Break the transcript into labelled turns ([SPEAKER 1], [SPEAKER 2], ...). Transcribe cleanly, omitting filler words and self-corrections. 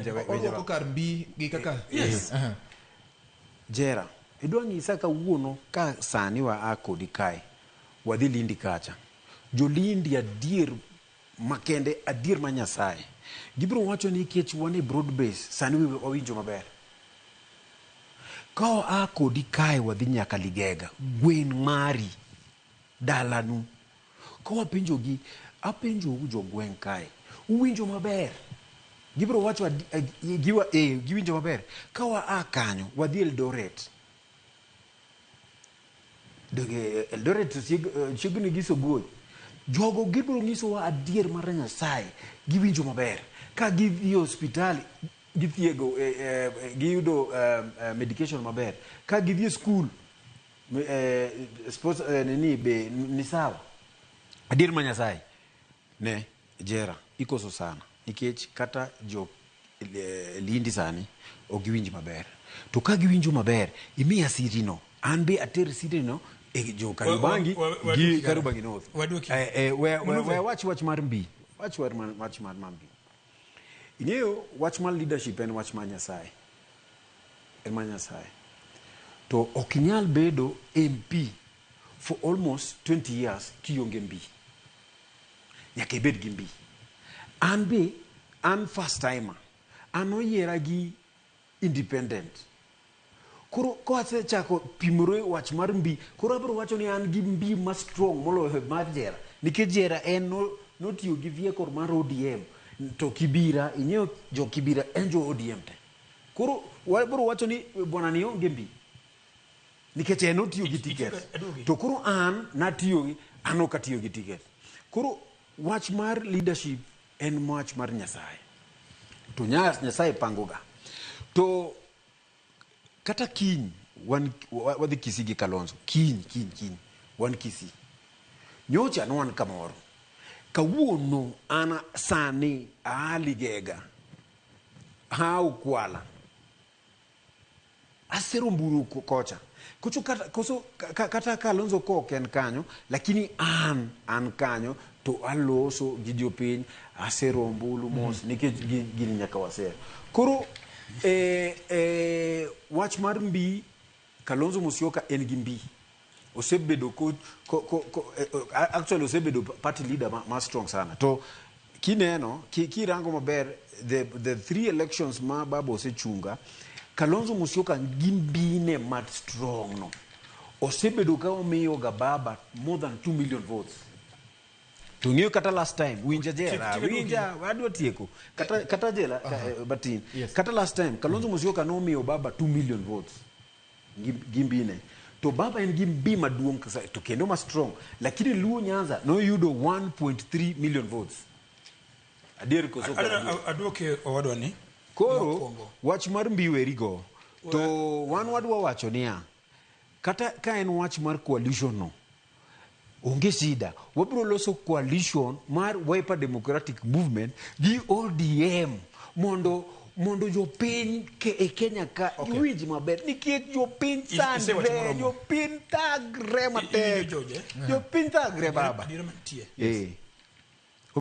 [SPEAKER 1] Orwako kar mbi gi kaka
[SPEAKER 2] Yes.
[SPEAKER 1] Aha.
[SPEAKER 3] Jera, idwa nyisa kawuono ka sani wa a kodi kae, wadhi Lindi kacha. Jolindi adier makende, adier ma Nyasaye. Gibiro wacho ni nikech wan e broad base, sani wawinjo maber. Ka wa a kodi kae wadhi nyaka Ligega, gweng' mari, dalanu. Ka wapenjogi, apenjou jogweng' kae, uwinjo maber? Gibiro wacho giwinjo maber. Ka wa a kanyo, wadhi Eldoret. Donge Eldoret chiegni gi Sogoi. Jogo gibiro nyisowa adier mar Nyasaye, giwinjo maber. Ka gidhi e osiptal, githiego, giyudo medication maber. Ka gidhi e skul, sports nini be ni sawa. Adier mar Nyasaye, ne Jera, ikoso sana. Nikech kata jo Lindi sani ok giwinj maber. To ka giwinjo maber, imiya city no. An be ater city no e jo Kariobangi gi Kariobangi North. We wach wach mar mbi. Wach wach mar mbi. Ing'eyo wach mar leadership en wach mar Nyasaye. En mar Nyasaye. To ok inyal bedo MP for almost 20 years kionge mbi. Nyaka ibed gi mbi. An be, an first timer. An oyiera gi independent. Koro kawasechako pimore wach mar mbi, koro abiro wacho ni an gi mbi ma strong moloyo mar Jera. Nikech Jera en notiyo gi vehicle mar ODM. To Kibira, ing'eyo jo Kibira en jo ODM te. Koro wabiro wacho ni bwana ni onge mbi. Nikech en otiyo gi ticket. To koro an natiyo gi, an ok atiyo gi ticket. Koro wach mar leadership en wach mar Nyasaye. To Nyasaye pango ga. To kata kiny wan wadhi Kisii gi Kalonzo. Kiny, kiny, kiny wan Kisii. Nyocha ne wan kamoro. Kawuono an sani aa Ligega. Aa Ukwala. Asero mburu kocha. Kocho kata, koso, kata Kalonzo ko ok en kanyo, lakini an kanyo to aloso gi jopiny, asero ombulu mos, nikech gini nyaka waser. Koro, wach mar mbi, Kalonzo Musyoka en gi mbi. Osebedo ko, ko, ko, ko, actually osebedo party leader ma strong sana. To kineno, kirango maber, the three elections ma baba osechunga, Kalonzo Musyoka gi mbine ma strong no. Osebedo ka omiyo ga baba more than 2 million votes. To ng'iyo kata last time, winja jela, winja, wadwa tieko. Kata jela, batin.
[SPEAKER 1] Yes.
[SPEAKER 3] Kata last time, Kalonzo Musyoka nomiyo baba 2 million votes. Gi mbine. To baba en gi mbi maduong' to kendo ma strong. Lakini Luo Nyanza noyudo 1.3 million votes. Adier koso ok adier?
[SPEAKER 2] Aduoke owadwa ni.
[SPEAKER 3] Koro,
[SPEAKER 2] Mokwongo.
[SPEAKER 3] wach mar mbi weri go. To wan wadwa wacho niya, kata ka en wach mar coalition no, onge shida. Wabiro loso coalition mar Wiper Democratic Movement gi ODM mondo jopiny e Kenya ka giwinj maber. Nikech jopiny
[SPEAKER 2] Isewacho
[SPEAKER 3] sandre,
[SPEAKER 2] moromo.
[SPEAKER 3] jopiny thagre matek.
[SPEAKER 2] Iwinjo George, eh?
[SPEAKER 3] Jopiny thagre baba.
[SPEAKER 2] Adiera mantie.